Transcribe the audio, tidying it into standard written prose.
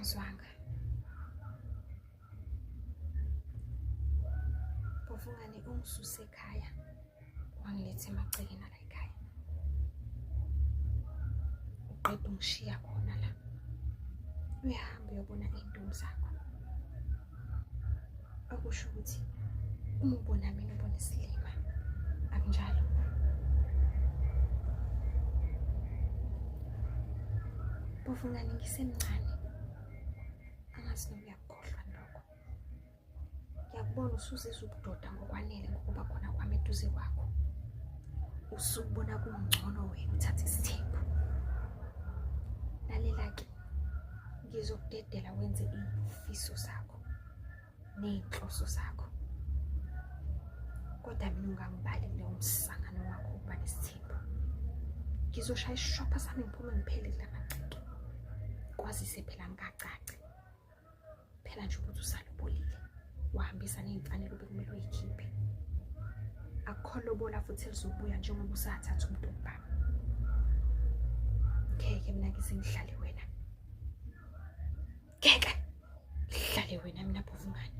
Angizwanga. Bovungane ungisuse ekhaya wangiletha emagcekeni ala ekhaya. Uqeda ungishiya khona la. Uyahamba uyobona iy'ntombi zakho. Okusho ukuthi uma ubona mina ubona isilima. Akunjalo? Bovungane ngisemncane. Angazi noma uyakukhohlwa lokho. Ngiyakubona usuzizwa ubudoda ngokwanele ngokuba khona kwami eduze kwakho. Usubona kungcono wena uthathe isithembu. Lalela-ke, ngizokudedela wenze iy'fiso zakho ney'nhloso zakho. Kodwa mina ungangibali kulowo msangano wakho wokuba nesithembu. Ngizoshaya isishwapha sami ngiphume ngiphele kula magceke. Kwazise phela ngikacaci. Phela nje ukuthi usalobolile wahambisa ney'mfanelo bekumele uyikhiphe. Akukho lobola futhi elizobuya njengoba usathatha umuntu bami. Ngeke mina ngize ngihlale wena. Ngeke ngihlale wena mina Bhovungane.